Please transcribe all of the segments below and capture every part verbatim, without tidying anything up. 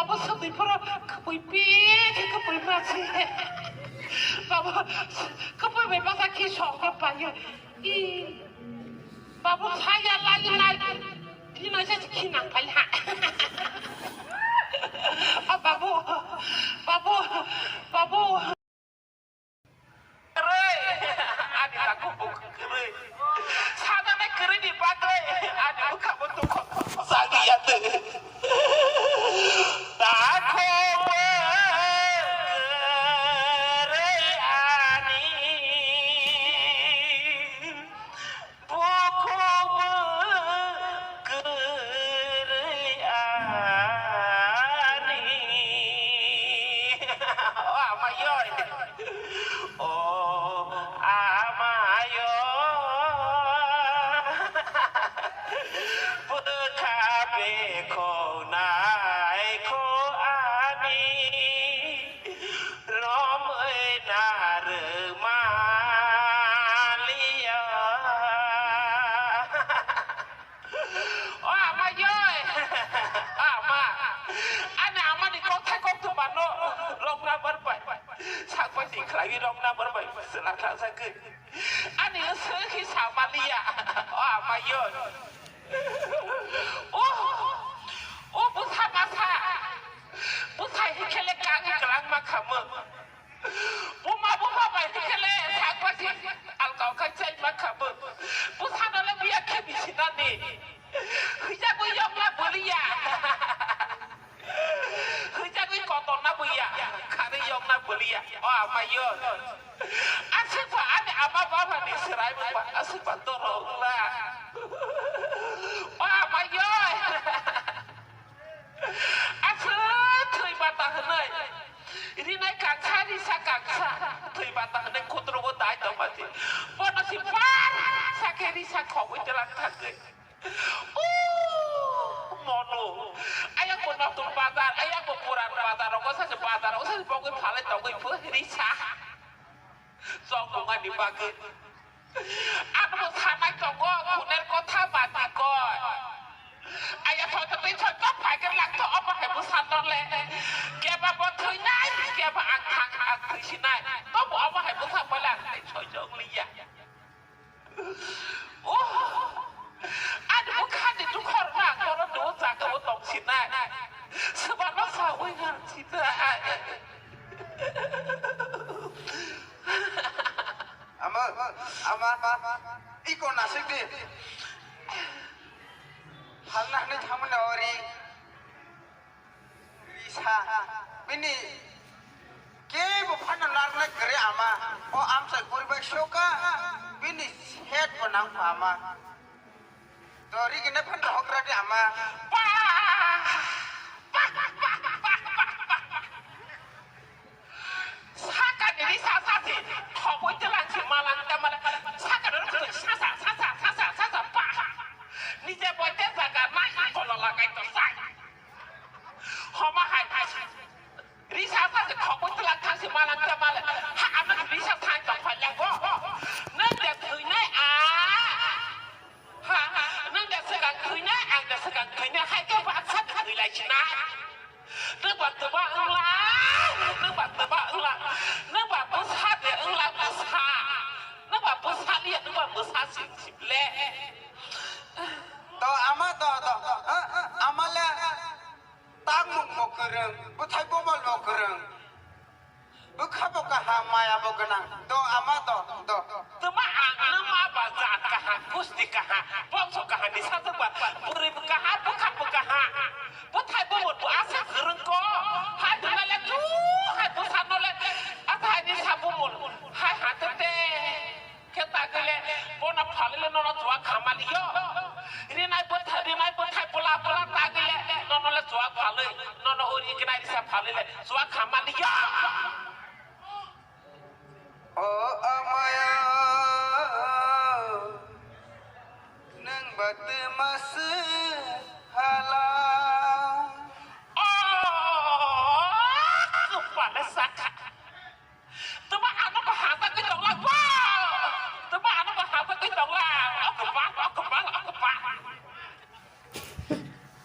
Bo swtwi phoro kwpwi pe khe kwpwi ma se. Babu, kwpwi bai basa khi sok khe payo. I, babu, saya lai lai. Tino se khi nang pai ha. A babu, babu, babu. Kwrwi, ani takhuk bo kwrwi. Sanani kwrwini bagwi ani bwkha bo tongkho. Sagwi ya twi. Takhuk bo kwrwi ani. Bukhuk kwrwi ani. O amayoi. O amayoi. Bwkha bekhok naikho ani. Romwi narwk maliya. O ama yoi. Ama. Ani amani kokthai koktwma no rokna barbai. Sakbai ni khlaiwi rokna barbai. Sela khlajagwi. Ani swkhi samaliya. O ama yoi. O, o bwsa masa. Bwsa hikhele kangwi kwlangma khamwi. Buma buma bai hikhele sakbasi alkao khai chaima khamwi. Bwsano le biya khe bisinani. Hwijagwi yokna bwliya. Hwijagwi kotorna bwliya. Kharwi yokna bwliya. O amayo. Aswkba ani ama baba ni swrai baba aswkba doro wngla. O amayo. Aswk thwi bata hwnwi. Rinai kangsa risa kangsa. Thwi bata hwnwi khutrugo dai tongmati. Bono si par sakhe risa khogwi twlang thangwi. Uuh, mono. Ayang bo notun bazar, ayang bo puran bazar, ogo sase bazar, ogo sase bogwi phalai tongwi phu risa. Chok nungani bagwi. Ano bo sanai tongo, kuner kotha bati koi. Aya thoi to tei thoi to phaiker lang to omo hai bo sanole. Keba bo thwinai, keba ang thang, ang thwisinai. To bo omo hai bo sa pala ang thai soi jong liya. Oh, ani bwkhani dukhor ma, kono duo jaga o tong sinai. Swbano sawi nang sinai. Ama, ama, iko nasik di. Halna hwnwi thamani ori. Risa, bini kebo phano narwknai kwrwi ama, o amchai poribai soka, bini het bo nang pha ama. To rigine phan rohok radi ama. Sakani risa sasi, khoboi telang si malang tamale, sakani rok sasa, sasa, sasa, sasa, pa. Nije boite jaga nai, kola lagai to sai. Homa hai, hai. Risa sa se khoboi twlang thang se malang ta male. Ha, ano risa thang tong phai lang bo. Nang de thwinai a. Ha, nang de swkang thwinai, ang de swkang thwinai. Hai khe baksa thwi lai sinai. Nang ba twba wngla, nang ba twba wngla. Nang ba bwsa de wngla bwsa. Nang ba bwsa liya, nang ba bwsa sip sip le. To ama to, to, to. Ha, ama le. Tangmung bo kwrwng, bwthai bomal bo kwrwng. Bwkha bo kaham, maya bo gwnang. Do ama do, do. Twma ang nw ma ba jat kaham, gusti kaham, bongso kaham ni sajwk ba. Bwrwi bo kaham, bwkha bo kaham. Bwthai bomal bo aswk kwrwng ko. Hai dwla le tu, hai bwsa no le. Athai ni sa bomal. Hai ha te te. Khe tagwile bono phalwile nono chuak khamaliyo. Rinai bwthai, rinai bwthai bwla bwla tagwile nono le chuak phalwi, nono ori gnai risa phalwile chuak khamaliyo. O amaya, nwng ba twma se hala. O, kwpale sakha. Twma ano bo hajagwi tongla, wow! Twma ano bo hajagwi tongla. O kwbang, o kwbang, o kwbang.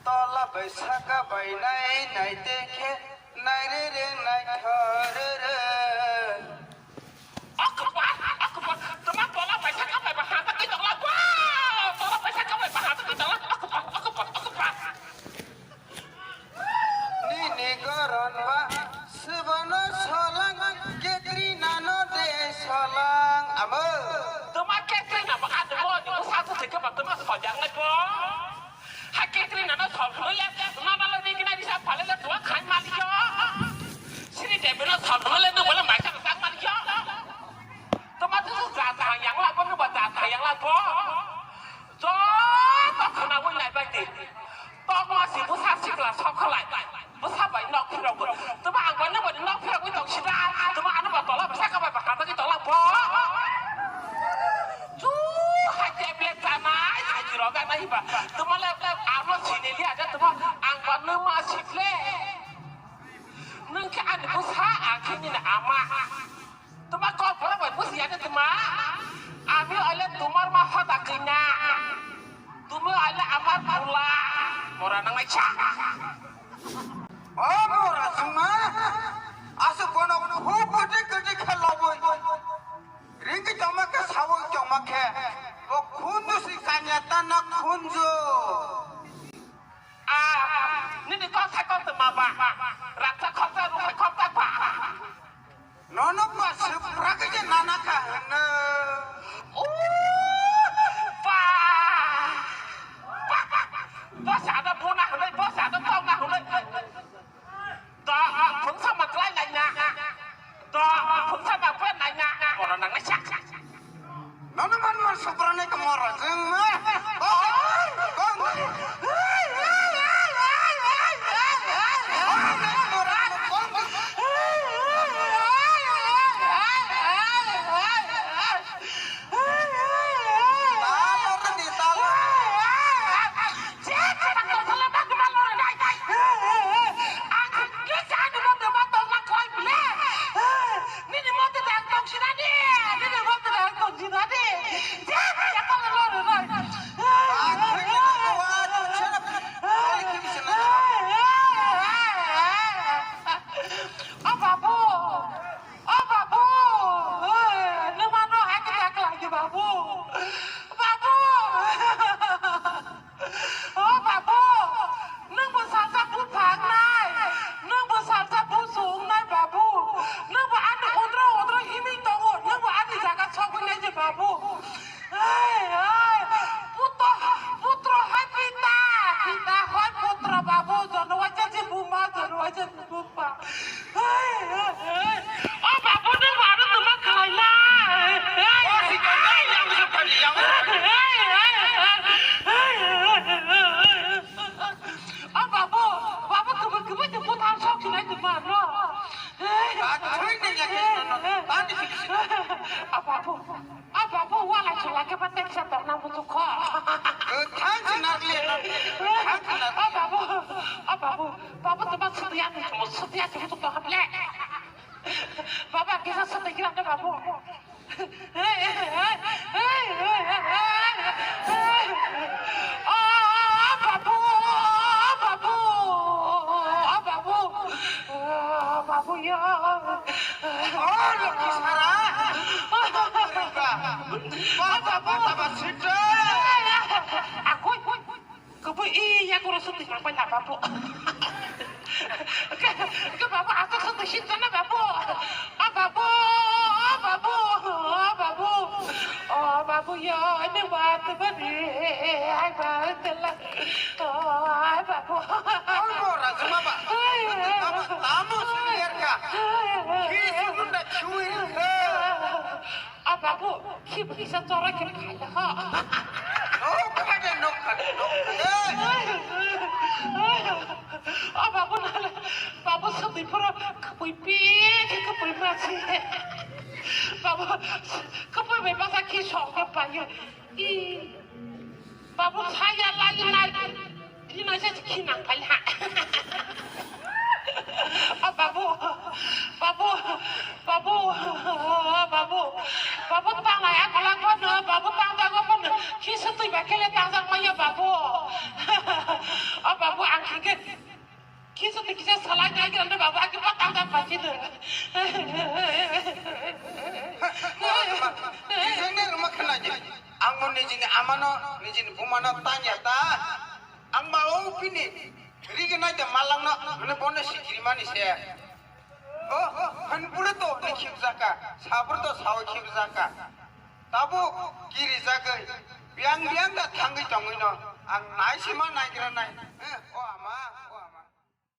Tola bai saka bai nai Naite khe naire re naithore re. Akbar, akbar, tuma tola paisa ka pai ba hata ki tokla ba. Tola paisa ka pai ba hata ki tokla. Akbar, akbar, akbar. Nini goron ba, subono solang, Katrina no de solang, amo. Tuma Katrina ba, adu mo, ni mo sa sa se ka ba, tuma sojang na ko. Hai Katrina no sol hoi le, mama lo ni kina di sa phale le, tuma khai mali yo. Sini de no sol hoi le, no bola mai sa sa mali yo. Tuma tu sa sa yang la, ko no ba sa sa yang la ko. Joto khwnaui naibai di. Tokma si bwsa sikla sok khlai. Bwsa bai nok phirogwi. Tuma ang bai nwng bai nok phirogwi tong sida. Tuma ano ba tola bwsa ka bai ba hata ki tola bo. Chu hai tablet chanai, hai jiro ga nai ba. Tuma le amo sini dia ada tuma ang bai nwng ma sitle. Nwng khe ani bwsa, ang khe nini ama. Tuma kok borok bai busi ya de tuma. Ami ole tumar ma hoda kina. Tumi ole amar pula. Mora nang mai cha. O mora suma. Asu kono khub kati kati kheloboi. Ringi toma ke sawi toma ke. O khunju si kanya tana khunju. Ah, nini kok sai kok tuma ba. Raksa khoksa rukhai khoksa ba. Nono ba sipra khe je nana ka hwno. O, ba. Ba, ba, ba. Bo sa da bo na hwnwi, bo sa da bo na hwnwi. Da, phungsa ma klai nai na. Da, phungsa ma klai nai na. Oro nang na sak sak. Nono man man suprane ka moro jeng ma. Nini mote dang tong sinani, nini mote dang tong sinani. Je, ya kala lori lori. O babu, o babu, nung mano hai khe tak lagi babu, babu. O babu, nwng bo salsa buphangnai, nwng bo salsa busungnai babu, nwng bo ani odro odro himwi tongo, nwng bo ani jaga sogwi nai je babu. Ai, ai, puto, putro hai pita, pita hai putro babu, jono waisa je buma, jono waisa je buma. O babu, nwng bo ano tuma khlai na. O babu, babu, kubui, kubui, kubui, tang sok sinai tuma, no? O babu, o babu, wala chula ke ba teksa tong na mutu kho. Thank you, Natalie. Thank you, Natalie. O babu, o babu, babu, tuma sutiya, tuma sutiya, tuma tu pahaple. Baba, kisa sate kira de babu. O babu, o babu, o babu, o babu ya. O lokhi sara. Baba, baba, baba, sita. Akoi. Kubui i ya kuro sotwi nang pai na babu. Ke, ke babu, aku sotwi sita na babu. O babu, o babu, o babu. O babu ya, ini batu bani. Ai batu la. O, ai babu. Oi, bo, Rajma ba. Ai, ai. Babu, tamu sini ya ka. Ai, ai. Kiri sunu na chui ka. O babu, khi bisa chora khi phaila ha. Nokha de, nokha de, nokha de. O babu nale, babu sotwi phoro khapui pi, khapui masi. Babu, khapui bai masa khi sokha payo. I. Babu, saya lagi lagi. Ini saya khinang kali ha. O babu, babu, babu, babu, babu tang lai aku lang kono, babu tang jago kono. Kisa tui bakele tang jak maya babu. O babu ang kike. Khi Sini kisa salai nai kira nai babu aki patang tak pasi tu. Nijeng ne rumah kena je. Ang mo nijini amano, nijini bumano tanya ta. Ang ma o pini. Rigi nai te malang no, mane bono sikiri mani se. Oh, han pura to, ne khip jaka. Sabur to sao khip jaka. Tabo kiri jagai. Biang biang da thangwi tongwi no. Ang nai sima nai kira nai. Eh, o ama.